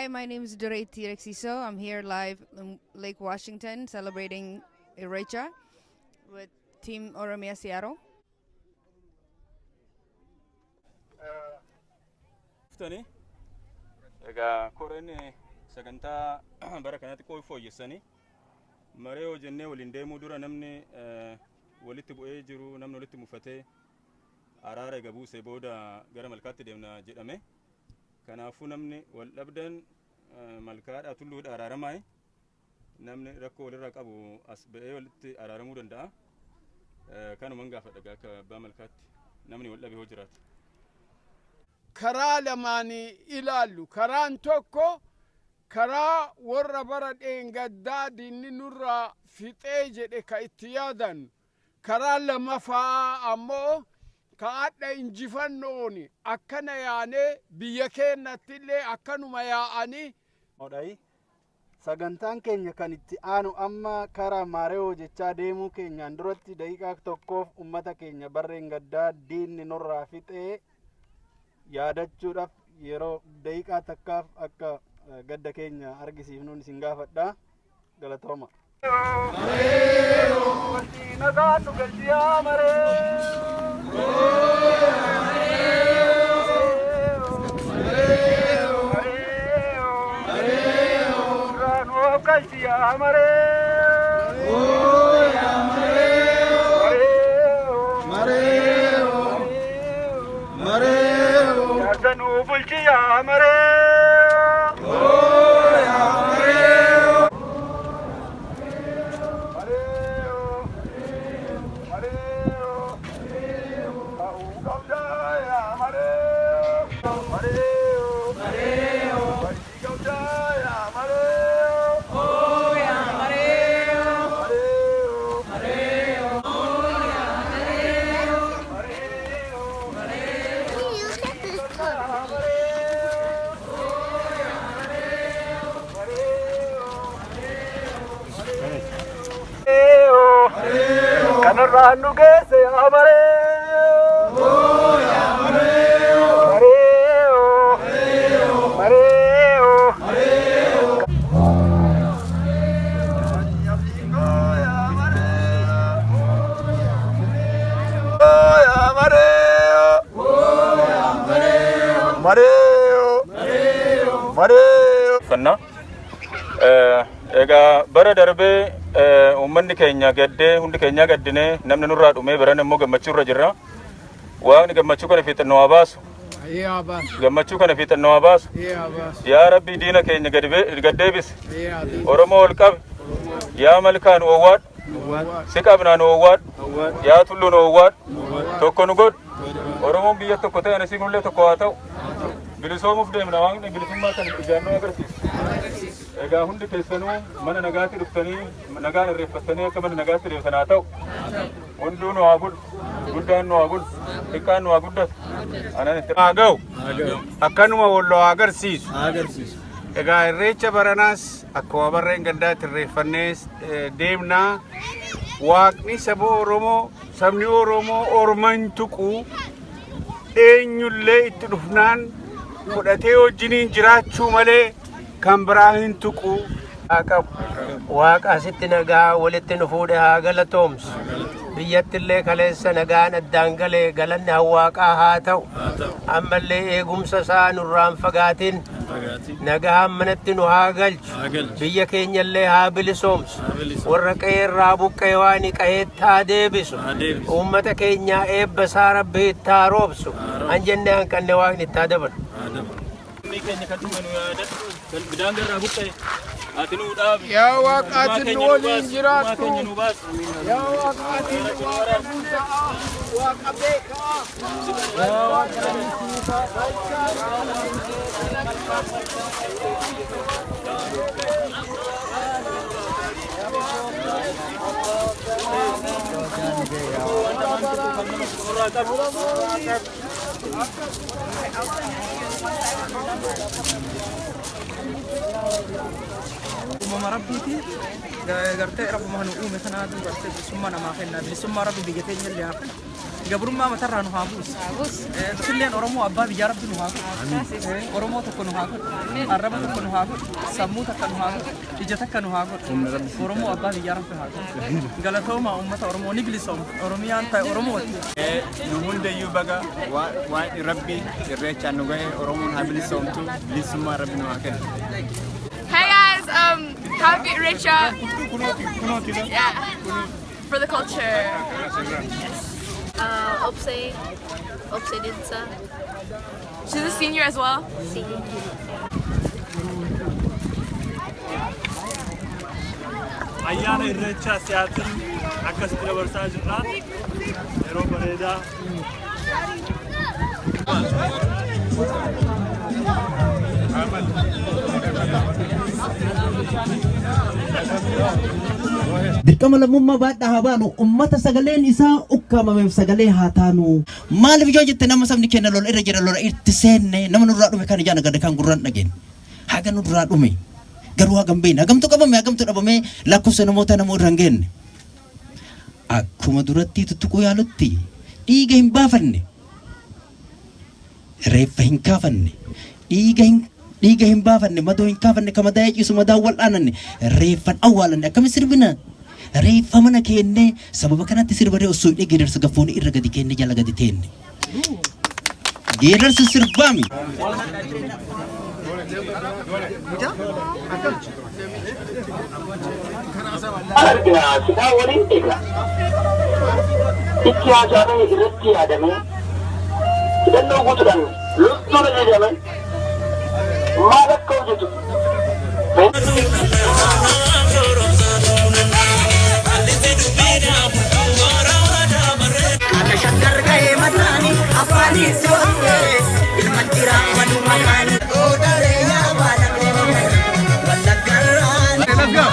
Hi, my name is Doreti Rexiso. I'm here live in Lake Washington celebrating Irreecha with Team Oromia Seattle. Dhuftanii egaa koreen sagantaa bara kanatti qooyi fooyyessanii maree hojjennee waliin deemuu dura namni walitti bu'ee jiru, namni walitti mufatee araara eega buusee booda gara malkaatti deemna jedhame. Kanaafuu namni wal dhabdan malkaadhaa tulluudha araaramaa, namni rakkoo walirraa qabu as ba'ee walitti araaramuu danda'a. Kanuman gaafadha akka abbaa malkaatti, namni wal dhabe hoo jiraate. Karaa lamaanii ilaallu. Karaan tokko karaa warra bara dheengaddaa diinni nurraa fixee jedhe ka itti yaadan. Karaa lamaffaa ammoo ka adha injifannoon akkana yaanee biyya keenyattillee akkanuma yaa'anii. Odhayi sagantaan keenya kan itti aanu amma karaa maaree jechaa deemuu keenyaan duratti daqiiqaa tokkoof ummata keenya barreen gaddaa diinni nurraa fixee yaadachuudhaaf yeroo daqiiqaa takkaaf akka gadda keenya argisiifnuun isin gaafadha. Galatooma. Nagaan nu galchiyaa maree. Nuuf galchiyaa maree. Jaarsa nuu bulchiyaa maree. Kanarraan nu geesse yaa maree. Maree. Maree. Uffannaa. Egaa bara darbee uummanni keenya gaddee, hundi keenya gaddinee, namni nurraa dhumee, baran immoo gammachuu irra jirra. Waaqni gammachuu kana fiixannoo haa baasu. Gammachuu kana fiixannoo haa baasu. Yaa Rabbi, diina keenya gad deebisi. Oromoo ol qabi. Yaa malkaa nu owwaadhu. Si qabnaa, nu owwaadhu. Yaa tulluu, nu owwaadhu. Tokko nu godhu. Oromoon biyya tokko ta'e, anasii kunillee tokko haa ta'u. Bilisoomuuf deemna, waaqni bilisummaa kan ijaannoo agarsiisu. Egaa hundi keessanuu mana nagaatti dhuftanii nagaan irreeffattanii akka mana nagaatti deemtan haa ta'u. Hunduu nu haa bulu. Guddaan nu haa bulu. Xiqqaan nu haa guddatu. Anan itti haa ga'u. Akkanuma walloo haa agarsiisu. Egaa irreecha baranaas akkuma barreen gaddaatti irreeffannee deemnaa. Waaqni saba Oromoo, sabni Oromoo orman tuqu, eenyullee itti dhufnaan fudhatee wajjiniin jiraachuu malee kan biraa hin tuqu. Qabu. Waaqa asitti nagaa walitti nu fuudhe haa galatoomsu. Biyyattillee kaleessa nagaan addaan galee, galanni hawwaaqaa haa ta'u. Ammallee eegumsa isaa nurraan fagaatin. Nagaan manatti nu haa galchu. Biyya keenyallee haa bilisoomsu. Warra qe'eerraa buqqee waan qe'eetti haa deebisu. Uummata keenyaa eebba isaa Rabbi itti haa roobsu. Han jennee hanqanne waaqni itti haa dabalu. Namni keenya kan dhume nu yaadadhu. Kan bidaan garraa buqqee ati nuu dhaabi. Yaa Waaqa, ati nu waliin jiraadhu. Keenya nu baasi. Yaa Waaqa, ati Waaqa guddaa, Waaqa beekaa. Yaa Waaqa. Uumama rabbiiti gartee rabbuma nu uume kanaatu gartee bilisummaa namaa kenna. Bilisummaa rabbi biyya teenya illee haa kennu. Gabrummaa matarraa nu haa buusu. Nutilleen Oromoo abbaa biyyaa Rabbi nu haa godhu. Oromoo tokko nu haa godhu. Arraba tokko nu haa godhu. Sammuu takka nu haa godhu. Ija takka nu haa godhu. Oromoo abbaa biyyaa Rabbi haa godhu. Galatooma uummata Oromoo ni bilisooma. Oromiyaan ta'e Oromooti. Nu hundayyuu baga waan Rabbi irreechaan nu gahe. Oromoon haa bilisoomtu, bilisummaa Rabbi nu haa kennu. Hey guys, happy Irreecha. Yeah, for the culture. Obse, Obse Dinsa. She's a senior as well. Senior. Ayyaana Irreechaa Siyaatil akkasitti dabarsaa jirra. Yeroo bareedaa. Dirqama lammummaa baadhaa haa baanu, ummata sagaleen isaa ukkaamameef sagalee haa taanu. Maaliif yoo jette, nama sabni keenya lola irra jira, lola itti seenne, nama nurraa dhume kan ijaan agarre, kan gurraan dhageenye. Haga nurraa dhume garuu hagam beekne, hagamtu qabame, hagamtu dhabame, lakkoofsa namoota nama irra hin geenne. Akkuma duratti tuttuquu yaalutti dhiiga hin baafanne, reeffa hin kaafanne, dhiiga hin baafanne, madoo hin kaafanne, ka madaa ciisu madaa wal aananne, reeffan awwaalanne, akkami sirbina? Reeffa mana keenne sababa kanatti sirbaree osoo hin geerarsa gaffoonni irra gadi keenne jala gadi teenne. Geerarsi sirbaami. Argina silaa waliin eega. Itti haasa'amee, irratti yaadamee, hidhannoo guutuudhaan loltuun ajajame maal akka hojjetu. Akka shakkar ga'ee mataani afaanii soofee ilma jiraa maduu makaani. Oodharee yaa baala wallaggarraan. Let's go.